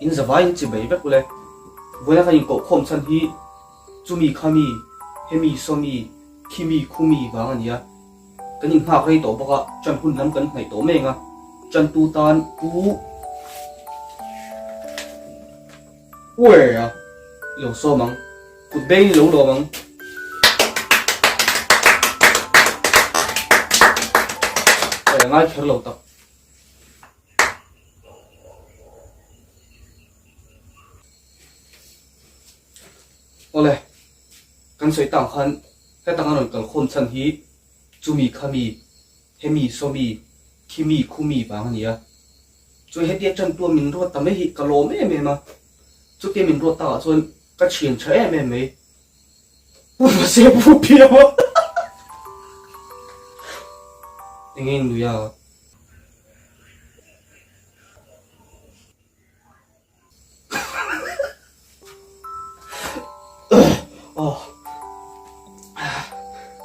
In zavaiin chibei vek ule. Vawiina kan inkohkhawm chhan hi chumi khami, hemi sawmi, khimi khumi vang a ni a. Kan inghak rei tawh bawk a, ṭan hun lam kan hnaih tawh mek a, ṭantu tan pu Uer a i lo sawm ang, kut beng i lo lawm ang. Awi a ngai kher lo tak. Awle, kan sawi tang khan hetang a rawn kalkhawm chhan hi chumi khami, hemi sawmi, khimi khumi vang a ni a. Chuan hetia tantua min ruat ta mai hi ka lawm em em a, chutia min ruat takah chuan ka thian tha em em mai. Pu Mase pu piau a. Enge in nui a?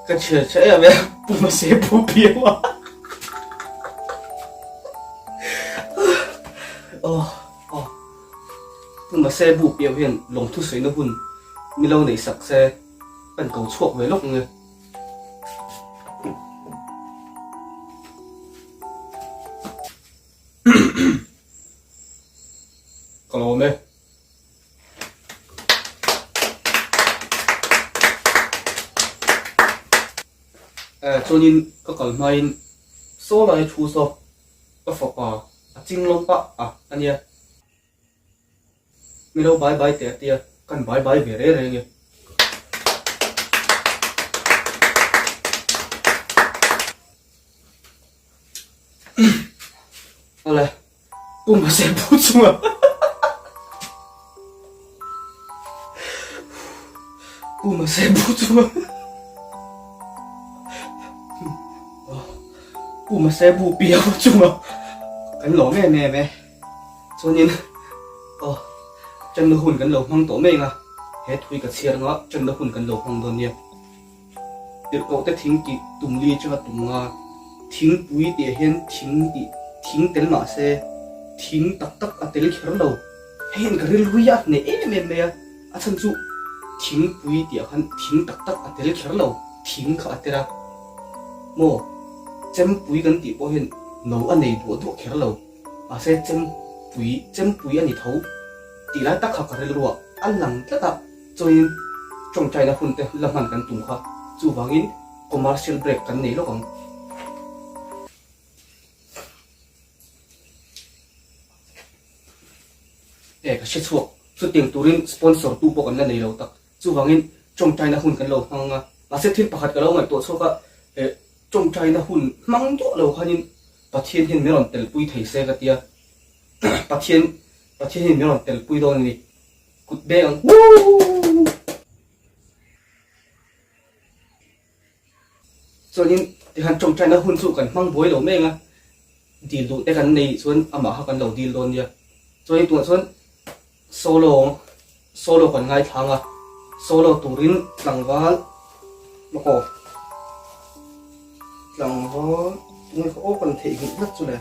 Ka thian tha em em Pu Mase pu piau a. Pu Mase bu piau hian lawmthu sawi na hun mi lo neih sak se kan ko chhuak ve lawk nge. Ka lawm e. Eh, chuanin ka kal hmain saw lai thu saw ka fapa a ching lawm pah a ania. Mi lo bai bai teh a tia, kan bai bai ve reng reng e. Awle, Pu Mase pu chunga Pu Mase pu chunga Pu Mase bu piau chunga kan lawm em em e. Chuanin aw ṭanna hun kan lo hmang tawh mek a, he thui ka chhiar anga ṭanna hun kan lo hmang dawn nia. Tirhkoh te thing tih tum li atanga tum nga, thingpui tih hian thing tih thing tel mah se thing tak tak a tel kher lo. Hei hian ka rilru a hneh em em mai a, a chhan chu thingpui tih ah khan thing tak tak a tel kher lo, thing kha a tel a. Maw chempui kan tih pawh hian no a nei duah duah kher lo. Mahse chempui chempui a ni tho tih lai tak kha ka rilruah a lang tlat a, chuanin tawngtaina hun te la hman kan tum kha, chuvangin commercial break kan nei lawk ang. E ka hre chhuak, chutiang turin sponsor tu pawh kan la nei lo tak, chuvangin tawngtaina hun kan lo hmang a, mahse thil pakhat ka lo ngaihtuah chhuak a, e tawngtaina hun hmang duah lo khanin Pathian hian min rawn telpui thei se ka tia, Pathian Pathian hian min rawn telpui dawn a ni, kut beng ang woo! Chuanin tikhan tawngtaina hun chu kan hmang buai lo meng a, dil duh te kan nei chuan amah kha kan lo dil dawn nia. Chuanin tunah chuan solo solo kan ngaithlang a, solo turin tlangval maw tlangval tunge kha aw kan theihnghilh tlat chu le.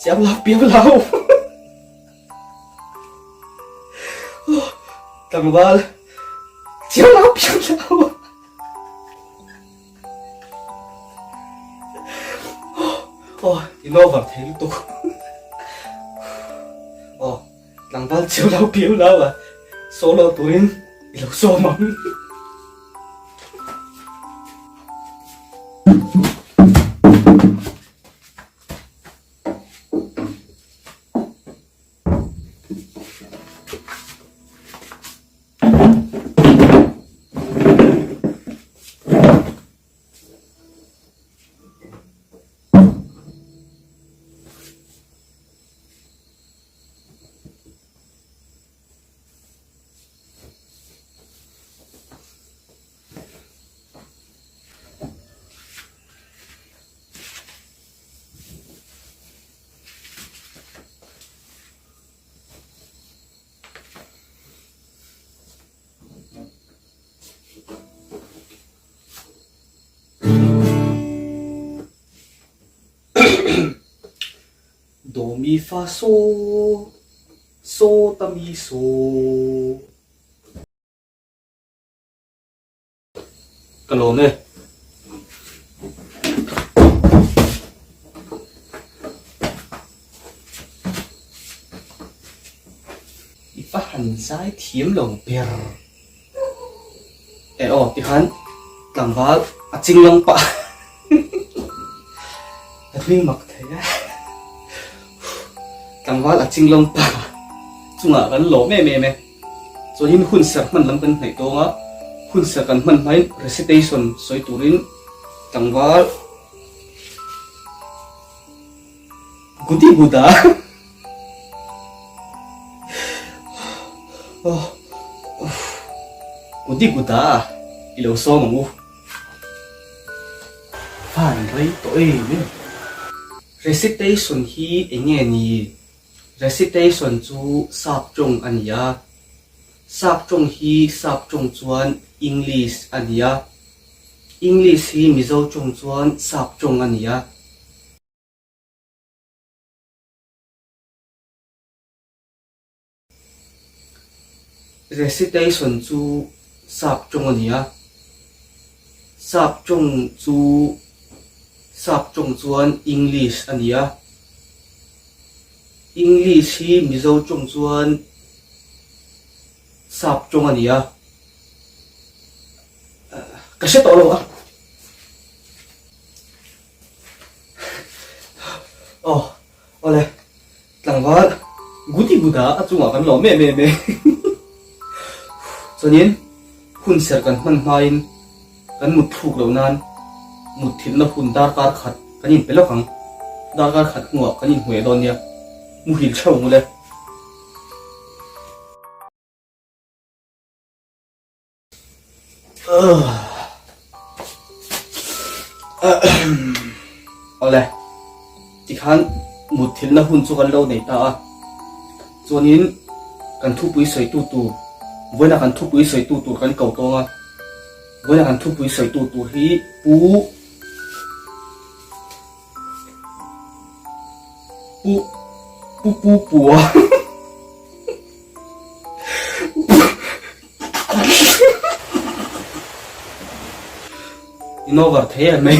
Chiang lo piau lo. Tlangval chiang lo piau lo. Aw in over thei lutuk. Aw tlangval chiang lo piau lo a solo turin i lo sawm ang. Do mi fa so so ta mi so. Ka lawm e. I va han zai thiam lo ber. E aw tikhan tlangval a chinglang pah a hming mak thei a. Tlangval a chinglang pah chungah kan lawm em em e. Chuanin hun serh hman lam kan hnaih tawng a, hun serh kan hman hmain recitation sawi turin tlangval Gudi Guda Gudi Guda i lo sawm ang u. Van rei tawh em em. Recitation hi eng nge ni? Recitation chu sap tawng a ni a, sap tawng hi sap tawng chuan English a ni a, English hi Mizo tawng chuan sap tawng a ni a. Recitation chu sap tawng a ni a, sap tawng chu sap tawng chuan English a ni a, English hi Mizo tawng chuan sap tawng a ni a, ka hre tawh lo a. Aw, awle. Tlangval Gudi Guda a chungah kan lawm em em e. Chuanin hun serh kan hman hmain kan mut thluk loh nan mut thilhna hun darkar khat kan inpe lawk ang. Darkar khat hnuah kan inhmueh dawn nia. Muhil theuh ang ule. Awle, tikhan mutthilhna hun chu kan lo nei ta a, chuanin kan thupui sawitu tur, vawiina kan thupui sawitu tur kan ko tawng a, vawiina kan thupui sawitu tur hi Pu Pu Pu Pu Pua. In over thei em mai.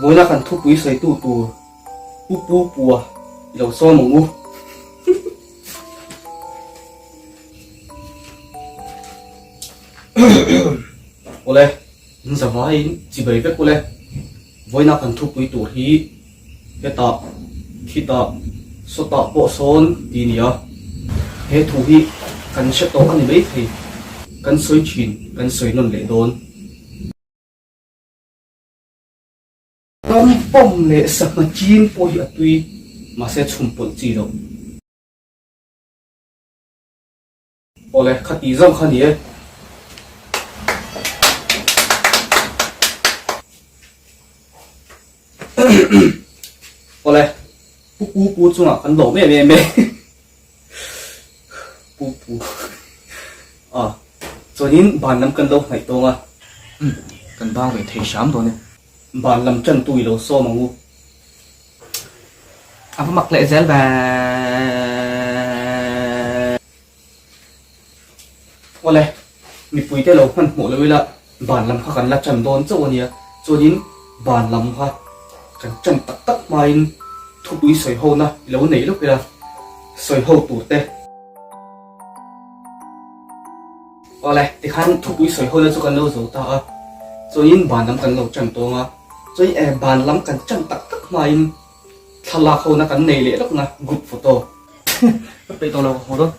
Vawiina kan thupui sawitu tur Pu Pu Pua i lo sawm ang u. Awle, in zavaiin chibai vek ule. Vawiina kan thupui tur hi hetah, khitah, sawtah pawh sawn ti nia. He thu hi kan hre tawh a ni maithei, kan sawi thin, kan sawi nawn leh dawn. Ram pawm leh sangha chin pawh hi a tui, mahse chhum pawlh chi loh. Awle, kha tih zawng kha ni e. Awle, pu pu pu chungah kan lawm em em e. Pu pu. A, chuanin ban lam kan lo hnaih tawng a. Umm, kan bang ve thei hram dawn e. Ban lam tantu i lo sawm ang u. A va mak leh zel ve. Awle, mipuite lo hmanhmawh lo ila ban lam kha kan la tan dawn chauh a nia. Chuanin ban lam kha kan tan tak tak hmain thupui sawi hona i lo nei lawk ila, sawi ho tur te. Awle, tikhan thupui sawi hona chu kan lo zo ta a, chuanin ban lam kan lo tan tawng a. Chuanin eh ban lam kan tan tak tak hmain thlalak hona kan nei leh lawk na, group photo. Ka peih tawh lo ka haw dawn.